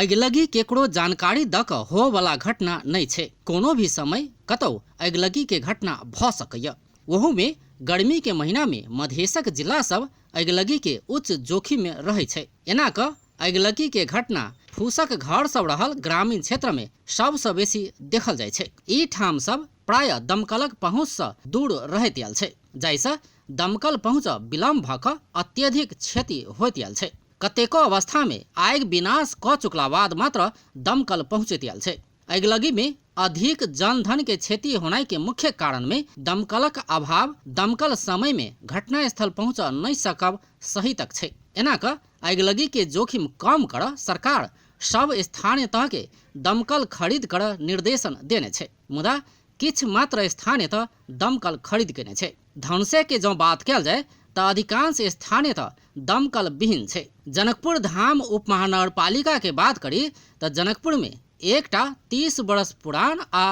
अगिलगी केकरो जानकारी द क होवला घटना नहि छै। कोनो भी समय कतौ अगिलगी के घटना भ सकैया। ओहू में गर्मी के महीना में मधेशक जिला सब अगिलगी के उच्च जोखिम में रहै छै। एना क अगिलगी के घटना फूसक घर सब रहल ग्रामीण क्षेत्र में सबसँ बेसी देखल जाइ छै। ई ठाम सब प्रायः दमकलक पहुँच सँ दूर रहैत आयल छै, जाहिसँ दमकल पहुँच विलम्ब भ क अत्यधिक क्षति होइत आयल छै। कतेको अवस्थामे आगि विनाश कऽ चुकला बाद मात्र दमकल पहुँचैत आयल छै। अगिलगीमे अधिक जनधनके क्षति होनाइके मुख्य कारणमे दमकलक अभाव, दमकल समयमे घटनास्थल पहुँचऽ नहि सकब सहितक छै। एना कऽ अगिलगीके जोखिम कम करऽ सरकार सब स्थानीय तहके दमकल खरीद करऽ निर्देशन देने छै, मुदा किछु मात्र स्थानीय तह दमकल खरीद केने छै। धनुषेके जँ बात कयल जाय तऽ अधिकांश स्थानीय तह दमकल विहीन छै। जनकपुर धाम उपमहानगरपालिकाके बात करी तऽ जनकपुरमे एकटा 30 वर्ष पुरान आ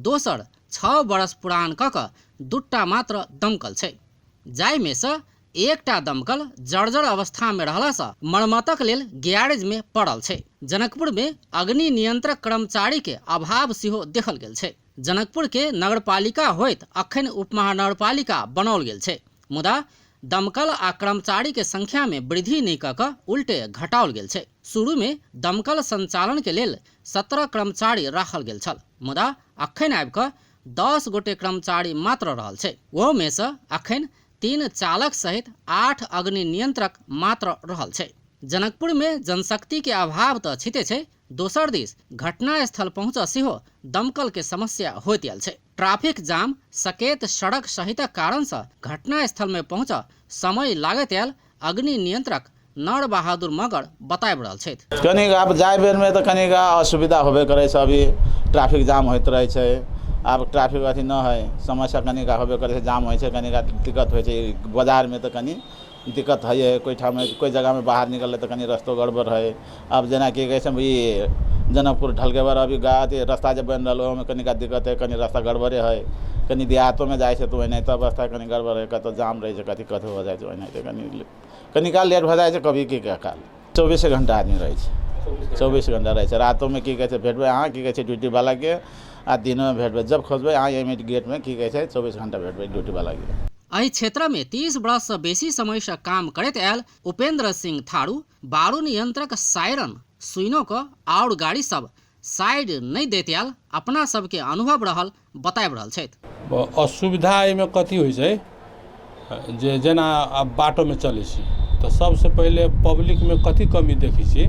दोसर 6 वर्ष पुरान कऽ कऽ दूटा मात्र दमकल छै, जाहिमे सँ एकटा दमकल जर्जर अवस्थामे रहलासँ मरम्मतक लेल गैरेजमे पड़ल छै। जनकपुरमे अग्नि नियंत्रक कर्मचारीके अभाव सेहो देखल गेल छै। जनकपुरके नगरपालिका होइत अखन उपमहानगरपालिका बनाओल गेल छै, मुदा दमकल आ कर्मचारीके संख्यामे वृद्धि नहि कऽ कऽ उल्टे घटाओल गेल छै। शुरूमे दमकल संचालनके लेल 17 कर्मचारी राखल गेल छल, मुदा अखन आबि कऽ 10 गोटे कर्मचारी मात्र रहल छै। ओहोमे सँ अखन 3 चालक सहित 8 अग्नि नियंत्रक मात्र रहल छै। जनकपुरमे जनशक्तिके अभाव तऽ छिते छै, दोसर दिस घटनास्थल पहुँचऽ सेहो दमकलके समस्या होइत आयल छै। ट्रैफिक जाम, सकेत सड़क सहितक कारणसँ घटनास्थलमे पहुँचऽ समय लागैत आयल अग्नि नियंत्रक नर बहादुर मगर बताबि रहल छथि। कनिक आब जाय बेरमे तऽ कनिक असुविधा होबे करै छै, अभी ट्रैफिक जाम होइत रहै छै। आब ट्रैफिक अथी नहि हइ, समस्या कनिक होबे करै छै, जाम होइ छै, कनिक दिक्कत होइ छै। बाजारमे तऽ कनि दिक्कत हइ है, कोइ ठाम कोइ जगहमे बाहर निकललै तऽ कनि रस्तो गड़बड़ हइ। आब जेनाकि कहै छै ई जनकपुर ढलकेबर अभी अथी रास्ता जे बनि रहल, ओहोमे कनिका दिक्कत हइ, कनि रास्ता गड़बड़े हइ। कनि देहातोमे जाइ छै तऽ ओनाहिते अवस्था कनि गड़बड़ हइ, कतहु जाम रहै छै, कथी कथी हो जाइ छै, ओनाहिते कनि कनिका लेट भऽ जाइ छै। कभी की काल चौबीसे घण्टा आदमी रहै छै, 24 घण्टा रहै छै। रातोमे की कहै छै भेटबै अहाँ की कहै छै ड्यूटीवलाके, आ दिनोमे भेटबै जब खोजबै अहाँ एहिमे गेटमे की कहै छै 24 घण्टा भेटबै ड्यूटीवलाके। एहि क्षेत्रमे 30 वर्षसँ बेसी समयसँ काम करैत आयल उपेन्द्र सिंह थारू बारुण यंत्रक सायरन सुइनो कऽ आओर गाड़ी सब साइड नहि दैत आयल अपना सबके अनुभव रहल बताबि रहल छथि। असुविधा एहिमे कथी होइ छै जे जेना आब बाटोमे चलै छी तऽ सबसँ पहिले पब्लिकमे कथी कमी देखै छी,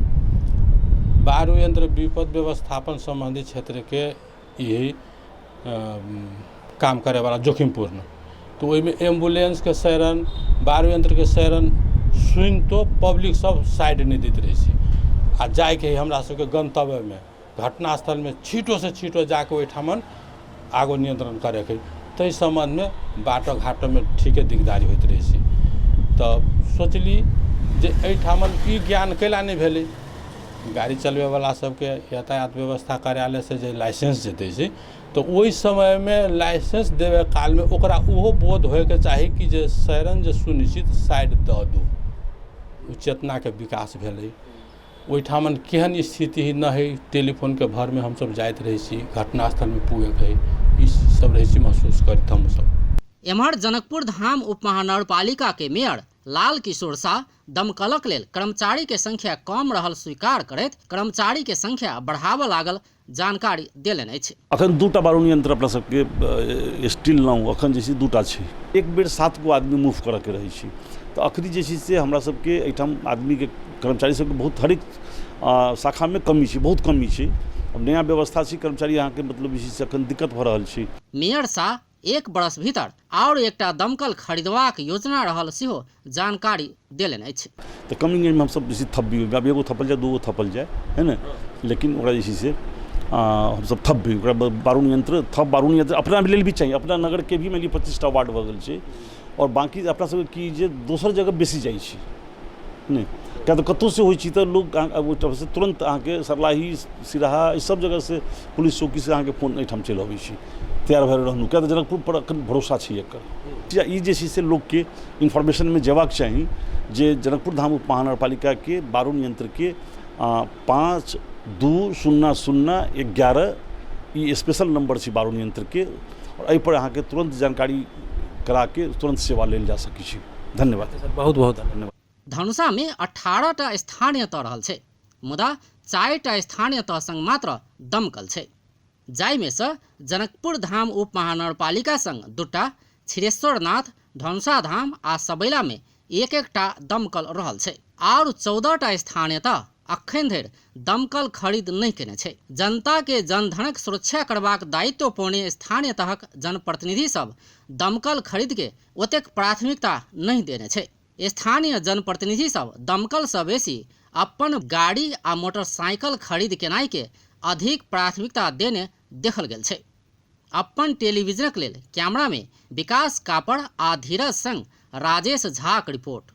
बारू यंत्र विपद व्यवस्थापन सम्बन्धी क्षेत्रके ई काम करैवला जोखिमपूर्ण, तऽ ओहिमे एम्बुलेंसके सायरन, बारू यंत्रके सायरन सुनितो पब्लिक सब साइड नहि दैत रहै छै। आ जाइके हइ हमरा सबके गन्तव्यमे, घटनास्थलमे छीटोसँ छीटो जाकऽ ओहिठामन आगू नियन्त्रण करैके हइ, ताहि सम्बन्धमे बाटो घाटोमे ठीके दिकदारी होइत रहै छै। तऽ सोचली जे एहिठामन ई ज्ञान कैला नहि भेलै गाड़ी चलबैवला सबके यातायात व्यवस्था कार्यालयसँ जे लाइसेंस जे दै छै तऽ ओहि समयमे लाइसेंस देबै कालमे ओकरा ओहो बोध होइके चाही कि जे सायरन जे सुनै छी तऽ साइड दऽ दू। ओ चेतनाके विकास भेलै। ओहिठामन केहन स्थिति नहि हइ, टेलीफोनके भरमे हमसब जाइत रहै छी, घटनास्थलमे पुगैके हइ, ई सब रहै छी महसूस करैत हमसब। एम्हर जनकपुर धाम उपमहानगरपालिका के मेयर लाल किशोर साह दमकलक लेल कर्मचारी के संख्या कम रहल स्वीकार करैत कर्मचारी के संख्या बढ़ाबऽ लागल जानकारी देलनि अछि। अखन दूटा बारूण यंत्र अपना सबके स्टील नाउ अखन जे छै दूटा छै। एक बेर 7 गो आदमी मूव करऽके रहै छै, तऽ अखनी जे छै से हमरा सबके एहिठाम आदमीके कर्मचारी सबके बहुत हरेक शाखामे कमी छै, बहुत कमी छै। अब नया व्यवस्था छै, कर्मचारी अहाँके मतलब जे छै से अखन दिक्कत भऽ रहल छै। मेयर साह एक बरस भीतर आओर एकटा दमकल खरीदबाक योजना रहल सेहो जानकारी देलनि अछि। तऽ कमिंग एजमे हमसब बेसी थपबी, ओहिमे आब एगो थपल जाय, दूगो थपल जाय, है ने, लेकिन ओकरा जे छै से हमसब थपबी। ओकरा बारूण यंत्र थप, बारूण यंत्र अपना लेल भी चाही, अपना नगरके भी मानि लिअ 25टा वार्ड भऽ गेल छै, आओर बाँकी अपना सबके की जे दोसर जगह बेसी जाइ छै नहि, किएक तऽ कतहुसँ होइ छै तऽ लोक ओहिठामसँ तुरन्त अहाँके सर्लाही, सिराहा, एहि सब जगहसँ पुलिस चौकीसँ अहाँके फोन एहिठाम चलि अबै छै, तैयार भऽ रहलहुँ, किएक तऽ जनकपुरपर एखन भरोसा छै एकर। ई जे छै से लोकके इन्फॉर्मेशनमे जेबाक चाही जे जनकपुर धाम उप महानगरपालिकाके बारूण यंत्रके 5 2 0 0 11 ई स्पेशल नम्बर छै बारुण यंत्रके आओर एहिपर अहाँके तुरन्त जानकारी कराके तुरन्त सेवा लेल जा सकै छै। धन्यवाद सर, बहुत बहुत धन्यवाद। धनुषा में 18 टा स्थानीय तह रहल छै, मुदा 4 टा स्थानीय तह संग मात्र दमकल छै, जाहिमे सँ जनकपुर धाम उप महानगरपालिका संग 2 टा, क्षीरेश्वरनाथ, धनुषा धाम आ सबैला में 1 1 टा दमकल रहल छै। और 14 टा स्थानीय तह अखन धरि दमकल खरीद नहि केने छै। जनता के जनधनक सुरक्षा करबाक दायित्व पौने स्थानीय तहक जनप्रतिनिधि सब दमकल खरीद के ओतेक प्राथमिकता नहि देने छै। स्थानीय जनप्रतिनिधि सब दमकल सँ बेसी अपन गाड़ी आ मोटरसाइकिल खरीद केनाइ के अधिक प्राथमिकता देने देखल गेल छै। अपन टेलीविजनक लेल कैमरा में विकास कापड़ आ धीरज संग राजेश झाक रिपोर्ट।